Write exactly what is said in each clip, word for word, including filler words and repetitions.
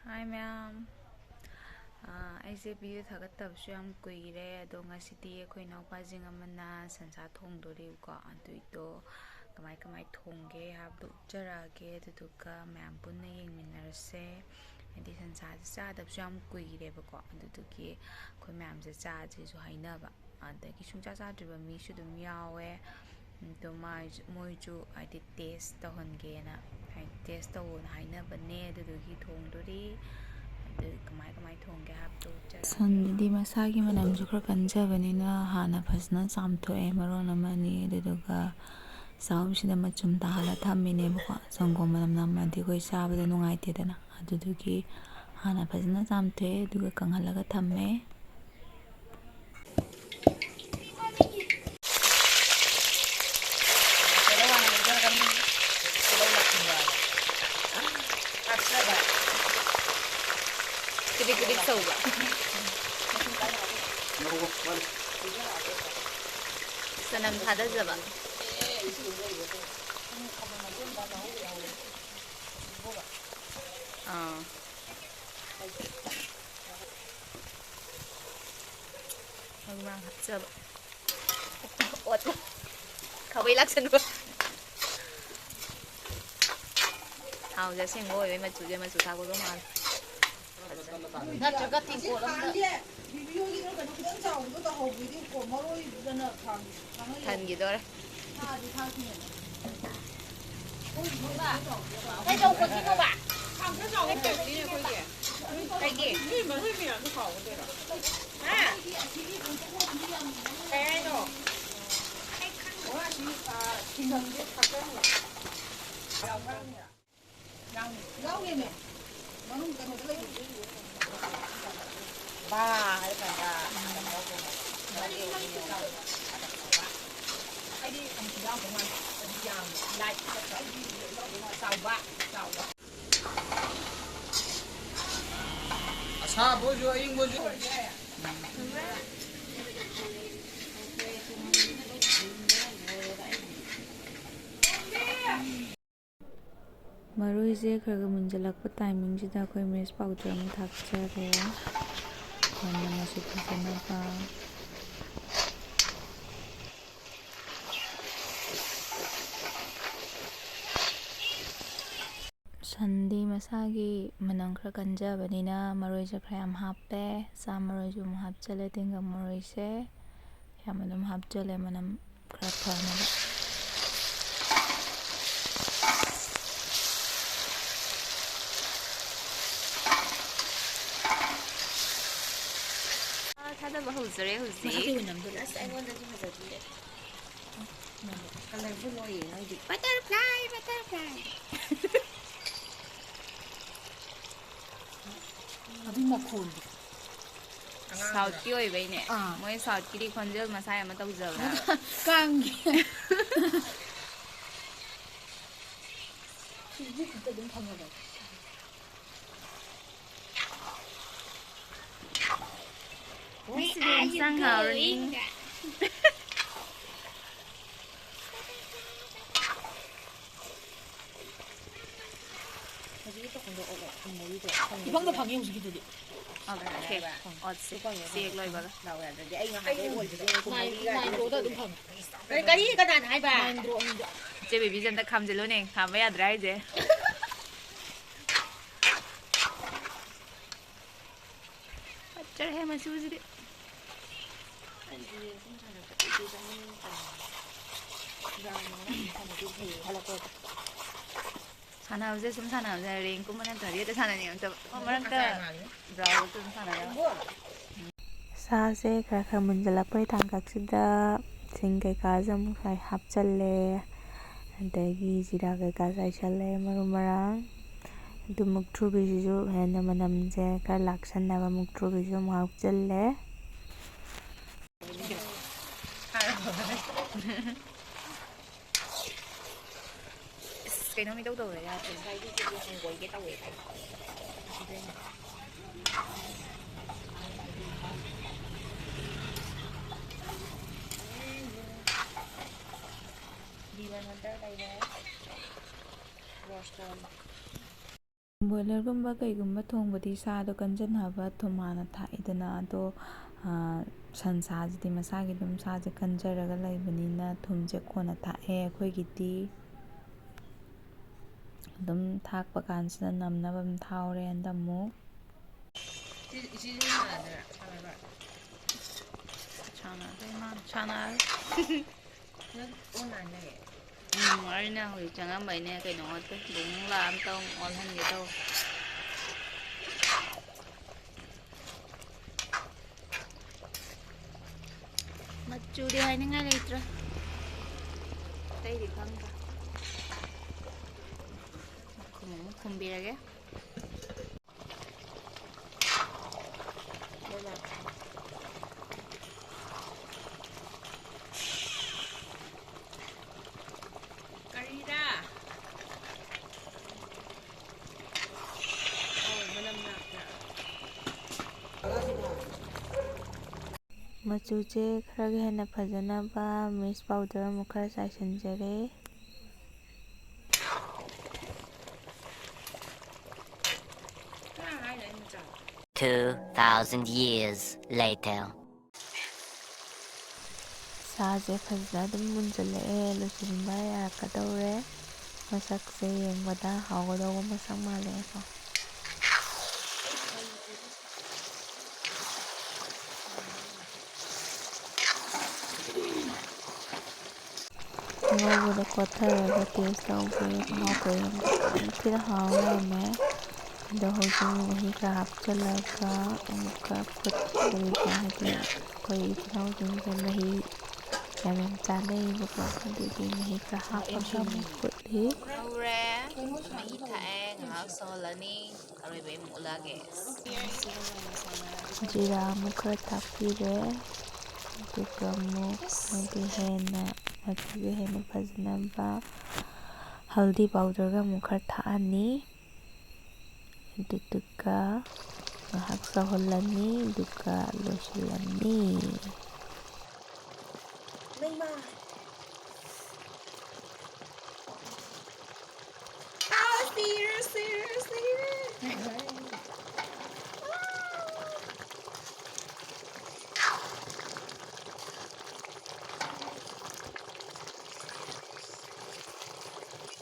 ꯍꯥꯏ ꯃꯌꯥꯝ꯫ ꯑꯥ, ꯑꯩꯁꯦ ꯚꯤꯗꯤꯑꯣ ꯊꯥꯒꯠꯇꯕꯁꯨ ꯌꯥꯝ ꯀꯨꯏꯔꯦ, ꯑꯗꯣ ꯉꯁꯤꯗꯤ ꯑꯩꯈꯣꯏ ꯏꯅꯥꯎꯄꯥꯁꯤꯡ ꯑꯃꯅ ꯁꯟꯁꯥ ꯊꯣꯡꯗꯣꯔꯤꯕꯀꯣ, ꯑꯗꯨꯏꯗꯣ ꯀꯃꯥꯏ ꯀꯃꯥꯏ ꯊꯣꯡꯒꯦ ꯍꯥꯏꯕꯗꯣ ꯎꯠꯆꯔꯛꯑꯒꯦ, ꯑꯗꯨꯗꯨꯒ ꯃꯌꯥꯝ ꯄꯨꯟꯅ ꯌꯦꯡꯃꯤꯟꯅꯔꯁꯦ꯫ ꯍꯥꯏꯗꯤ ꯁꯟꯁꯥꯁꯦ ꯆꯥꯗꯕꯁꯨ ꯌꯥꯝ ꯀꯨꯏꯔꯦꯕꯀꯣ, ꯑꯗꯨꯗꯨꯒꯤ ꯑꯩꯈꯣꯏ ꯃꯌꯥꯝꯁꯦ ꯆꯥꯁꯤꯁꯨ ꯍꯥꯏꯅꯕ꯫ ꯑꯗꯒꯤ ꯁꯨꯡꯆꯥ ꯆꯥꯗ꯭ꯔꯤꯕ ꯃꯤꯁꯨ ꯑꯗꯨꯝ ꯌꯥꯎꯋꯦ꯫ ꯑꯗꯣ ꯃꯥꯏꯁꯨ, ꯃꯣꯏꯁꯨ ꯍꯥꯏꯗꯤ ꯇꯦꯁ ꯇꯧꯍꯟꯒꯦꯅ, ꯍꯥꯏꯗꯤ ꯇꯦꯁ ꯇꯧꯑꯣꯅ ꯍꯥꯏꯅꯕꯅꯦ꯫ ꯑꯗꯨꯗꯨꯒꯤ ꯊꯣꯡꯗꯣꯔꯤ꯫ ꯑꯗꯨ ꯀꯃꯥꯏ ꯀꯃꯥꯏ ꯊꯣꯡꯒꯦ ꯍꯥꯏꯕꯗꯣ ꯎꯠꯆꯔꯛꯑꯒꯦ꯫ ꯁꯟꯗꯨꯗꯤ ꯃꯁꯥꯒꯤ ꯃꯅꯝꯁꯨ ꯈꯔ ꯀꯟꯖꯕꯅꯤꯅ ꯍꯥꯟꯅ ꯐꯖꯅ ꯆꯥꯝꯊꯣꯛꯑꯦ ꯃꯔꯣꯟ ꯑꯃꯅꯤ꯫ ꯑꯗꯨꯗꯨꯒ ꯆꯥꯛꯍꯥꯎꯁꯤꯗ ꯃꯆꯨꯝ ꯇꯥꯍꯜꯂ ꯊꯝꯃꯤꯅꯦꯕꯀꯣ꯫ ꯁꯪꯒꯣꯝ ꯃꯅꯝ ꯅꯝꯃꯗꯤ ꯑꯩꯈꯣꯏ ꯆꯥꯕꯗ ꯅꯨꯡꯉꯥꯏꯇꯦꯗꯅ꯫ ꯑꯗꯨꯗꯨꯒꯤ ꯍꯥꯟꯅ ꯐꯖꯅ ꯆꯥꯝꯊꯣꯛꯑꯦ, ꯑꯗꯨꯒ ꯀꯪꯍꯜꯂꯒ ꯊꯝꯃꯦ꯫ ꯀ꯭ꯔꯤꯛ ꯀ꯭ꯔꯤꯛ ꯇꯧꯕ꯫ ꯆꯅꯝ ꯊꯥꯗꯖꯕ꯫ ꯑꯥ꯫ ꯃꯔꯨ ꯃꯔꯥꯡ ꯍꯥꯞꯆꯕ꯫ ꯑꯣꯠꯄ꯫ ꯈꯥꯕꯩ ꯂꯥꯛꯁꯟꯕ꯫ ꯊꯥꯎꯁꯦ ꯑꯁꯦꯡꯕ ꯑꯣꯏꯕꯩ ꯃꯆꯨꯁꯦ ꯃꯆꯨ ꯊꯥꯛꯄꯒ ꯃꯥꯜꯂꯦ꯫ ꯅꯠꯇ꯭ꯔꯒ ꯇꯦꯡꯀꯣꯠ ꯑꯝꯗ꯫ ꯕꯤꯕꯤ ꯍꯣꯏꯒꯤꯗꯣ ꯀꯩꯅꯣ ꯈꯤꯇꯪ ꯆꯥꯎꯕꯗꯣ ꯇꯧꯍꯧꯕꯗꯤ ꯀꯣ ꯃꯔꯣꯏꯗꯅ ꯊꯥꯡ-, ꯊꯥꯡꯉ ꯌꯦꯡꯉꯣ꯫ ꯊꯟꯈꯤꯗꯣꯔꯦ꯫ ꯊꯥꯗꯤ ꯊꯥꯛꯈꯤꯕꯅꯦ꯫ ꯀꯩ ꯇꯧꯕꯒꯤꯅꯣꯕ? ꯊꯥꯡ ꯈꯔ ꯆꯥꯎꯕ ꯑꯃ ꯇꯧꯕꯅꯤꯅꯦ ꯑꯩꯈꯣꯏꯒꯤ꯫ ꯀꯩꯒꯤ? ꯅꯣꯏ ꯃꯔꯣꯏ ꯃꯌꯥꯝꯗꯣ ꯍꯥꯎꯒꯗꯣꯏꯔꯣ? ꯍꯥ? ꯀꯩ ꯍꯥꯏꯅꯣ? ꯑꯣ, ꯑꯁꯤ, ꯑ, ꯁꯤꯡꯗꯣ ꯊꯥꯛꯆꯜꯂꯣ꯫ ꯌꯥꯎꯅꯦꯃꯦ꯫ ꯃꯅꯨꯡ ꯀꯩꯅꯣꯗ ꯂꯩꯕꯗꯨ꯫ ꯕꯥ ꯍꯥꯏꯔꯀꯥꯟꯗ ꯀꯩꯅꯣ ꯇꯧꯕꯅꯦ꯫ ꯑꯩꯗꯤ ꯑꯃꯨꯛ ꯌꯥꯎꯗꯧ ꯃꯥꯟꯕ꯫ ꯑꯗꯨꯗꯤ ꯌꯥꯝ ꯂꯥꯏꯠ ꯆꯠꯇ꯭ꯔꯣ? ꯆꯥꯎꯕ, ꯆꯥꯎꯕ꯫ ꯑꯁꯥꯕ ꯑꯣꯏꯁꯨ ꯑꯏꯪꯕ ꯑꯣꯏꯁꯨ꯫ ꯃꯔꯣꯏꯁꯦ ꯈꯔ ꯈꯔ ꯃꯨꯟꯖꯜꯂꯛꯄ timingꯁꯤꯗ ꯑꯩꯈꯣꯏ ꯃꯤꯔꯆ powder ꯑꯃꯨꯛ ꯊꯥꯛꯆꯔꯦ꯫ ꯃꯅꯝ ꯃꯆꯨ ꯐꯖꯅꯕ꯫ ꯁꯟꯗꯤ ꯃꯁꯥꯒꯤ ꯃꯅꯝ ꯈꯔ ꯀꯟꯖꯕꯅꯤꯅ ꯃꯔꯣꯏꯁꯦ ꯈꯔ ꯌꯥꯝ ꯍꯥꯞꯄꯦ꯫ ꯁꯥ ꯃꯔꯣꯏꯁꯨ ꯑꯃꯨꯛ ꯍꯥꯞꯆꯜꯂꯦ, ꯇꯤꯡꯒꯪ ꯃꯔꯣꯏꯁꯦ ꯌꯥꯝ ꯑꯗꯨꯝ ꯍꯥꯞꯆꯜꯂꯦ ꯃꯅꯝ ꯈꯔ ꯐꯅꯕ꯫ ꯊꯥꯗꯕ ꯍꯧꯖꯔꯦ ꯍꯧꯖꯤꯛ꯫ ꯃꯁꯛꯇꯤ ꯑꯣꯏꯅꯝꯗꯦ꯫ ꯑꯁ, ꯑꯩꯉꯣꯟꯗꯁꯨ ꯐꯖꯗꯤꯌꯦ꯫ Colourful ꯑꯣꯏꯌꯦ ꯅꯣꯏꯗꯤ꯫ Butterfly, butterfly꯫ ꯑꯗꯨꯏ ꯃꯈꯣꯟꯗꯣ꯫ Southꯀꯤ ꯑꯣꯏꯕꯩꯅꯦ꯫ ꯑꯥ꯫ ꯃꯣꯏ Southꯀꯤꯗꯤ ꯈꯣꯟꯖꯦꯜ ꯃꯁꯥꯏ ꯑꯃ ꯇꯧꯖꯕꯅꯦ꯫ ꯀꯥꯡꯒꯤ꯫ ꯉꯁꯤꯗꯤ ꯏꯟꯁꯥꯡ ꯍꯥꯎꯔꯅꯤ꯫ ꯏꯐꯪꯗ ꯐꯪꯉꯤ ꯍꯧꯖꯤꯛꯀꯤꯗꯨꯗꯤ꯫ ꯑꯣꯠꯁꯦ ꯆꯦꯛ ꯂꯣꯏꯕꯒ꯫ ꯅꯥꯏꯟ ꯗ꯭ꯔꯣꯗ ꯑꯗꯨꯝ ꯐꯪꯉꯤ꯫ ꯀꯔꯤ, ꯀꯅꯥꯅ ꯍꯥꯏꯕ? ꯏꯆꯦ ꯕꯦꯕꯤꯁꯦ ꯑꯝꯇ ꯈꯥꯝꯖꯤꯜꯂꯨꯅꯦ, ꯈꯥꯝꯕ ꯌꯥꯗ꯭ꯔꯦ ꯍꯥꯏꯁꯦ꯫ ꯐꯠꯇ꯭ꯔꯦꯍꯦ ꯃꯆꯨꯁꯤꯗꯤ꯫ ꯁꯥꯟꯅꯕꯁꯦ ꯁꯨꯝ ꯁꯥꯟꯅꯕꯁꯦ ꯔꯦꯡꯀꯨꯝꯕ ꯅꯠꯇ꯭ꯔꯗꯤ ꯍꯦꯛꯇ ꯁꯥꯟꯅꯅꯤꯡꯉꯛꯇꯕ꯫ ꯑꯣ, ꯃꯔꯛꯇ ꯕ꯭ꯔꯥꯎꯖꯔꯁꯨ ꯑꯗꯨꯝ ꯁꯥꯟꯅꯩ꯫ ꯁꯥꯁꯦ ꯈꯔ ꯈꯔ ꯃꯨꯟꯖꯜꯂꯛꯄꯩ ꯇꯥꯡꯀꯛꯁꯤꯗ ꯁꯤꯡ ꯀꯩꯀꯥꯁꯦ ꯑꯃꯨꯛ ꯍꯥꯞꯆꯜꯂꯦ꯫ ꯑꯗꯒꯤ ꯖꯤꯔꯥ ꯀꯩꯀꯥ ꯆꯥꯏꯁꯜꯂꯦ, ꯃꯔꯨ ꯃꯔꯥꯡ꯫ ꯑꯗꯨ ꯃꯨꯛꯊ꯭ꯔꯨꯕꯤꯁꯤꯁꯨ ꯍꯦꯟꯅ ꯃꯅꯝꯁꯦ ꯈꯔ ꯂꯥꯛꯁꯟꯅꯕ ꯃꯨꯛꯊ꯭ꯔꯨꯕꯤꯁꯨ ꯑꯃꯨꯛ ꯍꯥꯞꯆꯜꯂꯦ꯫ ꯑꯁ, ꯀꯩꯅꯣꯝ ꯏꯇꯧ ꯇꯧꯔꯦ, ꯌꯥꯗ꯭ꯔꯦ꯫ ꯉꯁꯥꯏꯒꯤꯗꯨꯗꯤ ꯍꯪꯒꯣꯏꯒꯦ ꯇꯧꯋꯦ꯫ ꯚꯤ ꯋꯥꯟ ꯍꯟꯇꯔ ꯂꯩꯔꯦ꯫ ꯕꯣꯏꯂꯔꯒꯨꯝꯕ ꯀꯩꯒꯨꯝꯕ ꯊꯣꯡꯕꯗꯤ ꯁꯥꯗꯣ ꯀꯟꯖꯟꯅꯕ ꯊꯨꯝ ꯍꯥꯟꯅ ꯊꯥꯛꯏꯗꯅ, ꯑꯗꯣ, ꯑ, ꯁꯟꯁꯥꯁꯤꯗꯤ ꯃꯁꯥꯒꯤ ꯑꯗꯨꯝ ꯁꯥꯁꯦ ꯀꯟꯖꯔꯒ ꯂꯩꯕꯅꯤꯅ ꯊꯨꯝꯁꯦ ꯀꯣꯟꯅ ꯊꯥꯛꯑꯦ ꯑꯩꯈꯣꯏꯒꯤꯗꯤ꯫ ꯑꯗꯨꯝ ꯊꯥꯛꯄ ꯀꯥꯟꯁꯤꯗ ꯅꯝꯅꯕ ꯑꯗꯨꯝ ꯊꯥꯎꯔꯦ ꯍꯟꯗꯛ ꯑꯃꯨꯛ꯫ ꯁꯤ, ꯏꯆꯦꯁꯨ ꯁꯥꯟꯅꯗꯣꯏꯔꯥ? ꯁꯥꯟꯅꯔꯣꯏ꯫ ꯁꯥꯟꯅꯗꯣꯏ ꯃꯥꯅ, ꯁꯥꯟꯅꯔꯣꯏ꯫ ꯅꯪ online ꯂꯩꯌꯦ? ꯎꯝ, ꯑꯩꯅ ꯍꯧꯖꯤꯛ ꯆꯪꯉꯝꯕꯩꯅꯦ, ꯀꯩꯅꯣ ꯉꯥꯛꯇ ꯕꯨꯡ ꯂꯥꯛꯑ ꯑꯝꯇ ꯑꯃꯨꯛ ꯑꯣꯜꯍꯟꯒꯦ ꯇꯧꯕ꯫ ꯃꯆꯨꯗꯤ ꯍꯥꯏꯅꯤꯡꯉꯥꯏ ꯂꯩꯇ꯭ꯔꯦ, ꯑꯇꯩꯗꯤ ꯈꯪꯗ꯭ꯔꯦ꯫ ꯃꯈꯨꯝ ꯑꯃꯨꯛ ꯈꯨꯝꯕꯤꯔꯒꯦ꯫ ꯀꯔꯤꯔꯥ? ꯑꯧ, ꯃꯅꯝ ꯂꯥꯛꯄ꯭ꯔꯥ? ꯃꯆꯨꯁꯦ ꯈꯔꯒ ꯍꯦꯟꯅ ꯐꯖꯅꯕ ꯃꯤꯁ ꯄꯥꯎꯗꯔ ꯑꯃꯨꯛ ꯈꯔ ꯆꯥꯏꯁꯤꯟꯖꯔꯦ꯫ ꯀꯅꯥ ꯍꯥꯏꯅꯣ ꯑꯩ ꯃꯆꯥ? Two thousand years later. ꯁꯥꯁꯦ ꯐꯖꯅ ꯑꯗꯨꯝ ꯃꯨꯟꯖꯜꯂꯛꯑꯦ, ꯂꯣꯏꯁꯤꯟꯕ ꯌꯥꯔꯛꯀꯗꯧꯔꯦ꯫ ꯃꯁꯛꯁꯦ ꯌꯦꯡꯕꯗ ꯍꯥꯎꯒꯗꯧꯕ ꯃꯁꯛ ꯃꯥꯜꯂꯛꯑꯦꯀꯣ꯫ ꯑꯉꯧꯕꯗ ꯀꯣꯠꯊꯔꯒ taste ꯇꯧꯕ ꯃꯍꯥꯎ ꯀꯔꯝ ꯌꯥꯝ ꯊꯤꯅ ꯍꯥꯎ ꯂꯩꯔꯝꯃꯦ꯫ ꯑꯗꯣ ꯍꯧꯖꯤꯛ ꯃꯍꯤ ꯈꯔ ꯍꯥꯞꯆꯤꯜꯂꯒ ꯑꯃꯨꯛꯀ ꯐꯨꯠꯇꯣꯔꯤꯕ, ꯍꯥꯏꯗꯤ ꯑꯩꯈꯣꯏ ꯏꯆꯤꯜ ꯏꯅꯥꯎꯁꯤꯡꯁꯦ ꯃꯍꯤ ꯌꯥꯝ ꯌꯥꯝ ꯆꯥꯅꯩꯌꯦꯕꯀꯣ, ꯑꯗꯨꯒꯤ ꯃꯍꯤ ꯈꯔ ꯍꯥꯞꯄꯒ ꯑꯃꯨꯛ ꯐꯨꯠꯂꯤ꯫ ꯉꯧꯔꯦ, ꯃꯍꯤ ꯊꯥꯛꯑꯦ, ꯉꯥꯏꯍꯥꯛ ꯁꯧꯍꯜꯂꯅꯤ, ꯑꯔꯣꯏꯕ ꯑꯩ ꯑꯃꯨꯛ ꯎꯠꯂꯛꯑꯒꯦ꯫ ꯖꯤꯔꯥ ꯑꯃꯨꯛ ꯈꯔ ꯊꯥꯛꯄꯤꯔꯦ, ꯑꯗꯨꯒ ꯑꯃꯨꯛ ꯍꯥꯏꯗꯤ ꯍꯦꯟꯅ ꯃꯆꯨꯁꯦ ꯍꯦꯟꯅ ꯐꯖꯅꯕ ꯍꯜꯗꯤ ꯄꯥꯎꯗꯔꯒ ꯑꯃꯨꯛ ꯈꯔ ꯊꯥꯛꯑꯅꯤ꯫ ꯑꯗꯨꯗꯨꯒ ꯉꯥꯏꯍꯥꯛ ꯁꯧꯍꯜꯂꯅꯤ, ꯑꯗꯨꯒ ꯂꯣꯏꯁꯤꯜꯂꯅꯤ꯫ ꯂꯩꯃ꯫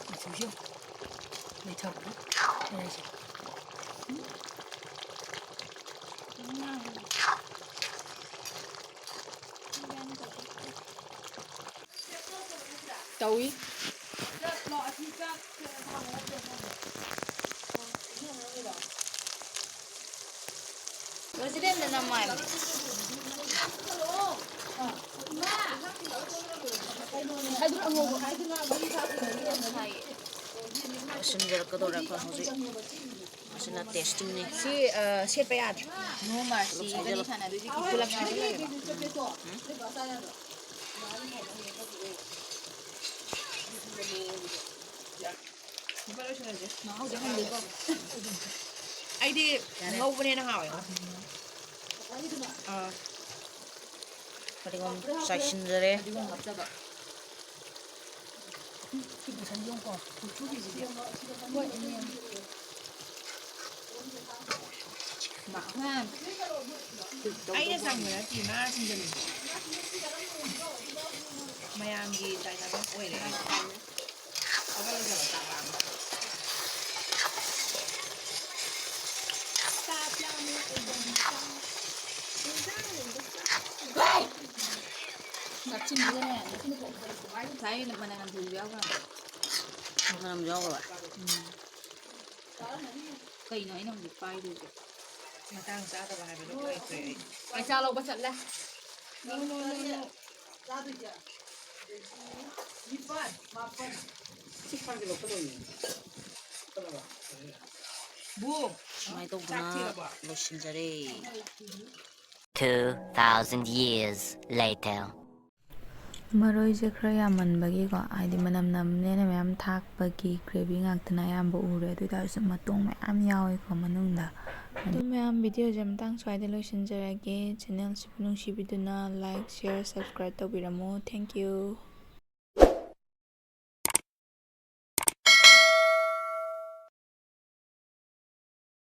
ꯃꯆꯨꯁꯦ ꯂꯩꯊꯕ꯭ꯔꯥ? ꯂꯩꯁꯦ꯫ ꯇꯧꯏ꯫ ꯄ꯭ꯔꯁꯤꯗꯦꯟꯗ ꯅꯝꯃꯣ ꯍꯥꯏꯕꯅꯦ꯫ ꯂꯣꯏꯁꯤꯟꯖꯔꯛꯀꯗꯧꯔꯦ ꯑꯩꯈꯣꯏ ꯍꯧꯖꯤꯛ꯫ ꯑꯁꯤꯅ testing ꯅꯤ꯫ ꯁꯤ, ꯑ, ꯁꯦꯠꯄ ꯌꯥꯗ꯭ꯔꯦ꯫ No mercy ꯒꯅꯤ ꯁꯥꯟꯅꯗꯣꯏꯁꯦ꯫ ꯄꯨꯂꯞ ꯁꯥꯟꯅꯗꯣꯏꯅꯦꯕ꯫ ꯃꯍꯥꯎꯁꯦ ꯈꯪꯗꯦꯀꯣ꯫ ꯑꯩꯗꯤ ꯌꯥꯔꯦ꯫ ꯉꯧꯕꯅ ꯍꯦꯟꯅ ꯍꯥꯎꯋꯦ꯫ ꯑꯥ꯫ ꯐꯗꯤꯒꯣꯝ ꯆꯥꯏꯁꯤꯟꯖꯔꯦ꯫ ꯐꯗꯤꯒꯣꯝ ꯍꯥꯞꯆꯕ꯫ ꯁꯤ ꯕꯦꯁꯟꯁꯦ ꯌꯦꯡꯉꯨꯀꯣ, ꯈꯨꯊꯨꯕꯤꯁꯤꯗꯤ꯫ ꯃꯥ, ꯑꯩꯅ ꯆꯪꯕ ꯅꯠꯇꯦ, ꯃꯥꯅ ꯆꯪꯁꯤꯜꯂꯤꯅꯦ꯫ ꯃꯌꯥꯝꯒꯤ ꯗꯥꯏꯅꯥꯃꯤꯛ ꯑꯣꯏꯔꯦ꯫ ꯍꯧꯒꯠꯂꯒ ꯆꯥꯛ ꯂꯥꯝꯕ꯫ ꯆꯥꯛ ꯂꯥꯝꯃꯦ, ꯑꯩ ꯆꯥꯛ꯫ ꯆꯥꯛꯁꯤꯟꯗꯨꯗꯅꯦ, ꯉꯁꯥꯏ ꯃꯅꯥ ꯌꯥꯝ ꯊꯣꯏꯕ ꯌꯥꯎꯈ꯭ꯔꯕ? ꯃꯅꯝ ꯌꯥꯎꯈ꯭ꯔꯕ? ꯎꯝ꯫ ꯀꯩꯅꯣ ꯑꯩꯅ ꯍꯧꯖꯤꯛ ꯄꯥꯏꯗꯣꯏꯁꯦ? ꯃꯇꯥꯡ ꯆꯥꯗꯕ ꯍꯥꯏꯕꯗꯣ ꯑꯣꯏꯈ꯭ꯔꯦ ꯑꯩ꯫ ꯄꯩꯁꯥ ꯂꯧꯕ ꯆꯠꯂꯦ꯫ No, no, no, no. ꯆꯥꯗꯣꯏꯁꯦ? ꯅꯤꯄꯥꯟ, ꯃꯥꯄꯟ꯫ ꯁꯤ ꯈꯔꯗꯤ ꯂꯧꯈꯠꯂꯣꯅꯦ꯫ ꯂꯧꯈꯠꯂꯕ? ꯕꯨ, ꯁꯨꯃꯥꯏꯅ ꯇꯧꯗꯅ ꯆꯥꯛ ꯊꯤꯔꯕꯣ? ꯂꯣꯏꯁꯤꯟꯖꯔꯦ꯫ Two thousand years later. ꯃꯔꯣꯏꯁꯦ ꯈꯔ ꯌꯥꯝꯃꯟꯕꯒꯤꯀꯣ, ꯍꯥꯏꯗꯤ ꯃꯅꯝ ꯅꯝꯕꯅꯤꯅ ꯃꯌꯥꯝ ꯊꯥꯛꯄꯒꯤ gravy ꯉꯥꯛꯇꯅ ꯑꯌꯥꯝꯕ ꯎꯔꯦ꯫ ꯑꯗꯨ ꯑꯣꯏ ꯇꯥꯔꯁꯨ ꯃꯇꯣꯡ ꯃꯌꯥꯝ ꯌꯥꯎꯋꯦꯀꯣ ꯃꯅꯨꯡꯗ꯫ ꯑꯗꯨ ꯃꯌꯥꯝ, video ꯁꯦ ꯃꯇꯥꯡ ꯁ꯭ꯋꯥꯏꯗ ꯂꯣꯏꯁꯤꯟꯖꯔꯒꯦ꯫ Channel ꯁꯤꯕꯨ ꯅꯨꯡꯁꯤꯕꯤꯗꯨꯅ like, share, subscribe ꯇꯧꯕꯤꯔꯝꯃꯣ꯫ Thank you꯫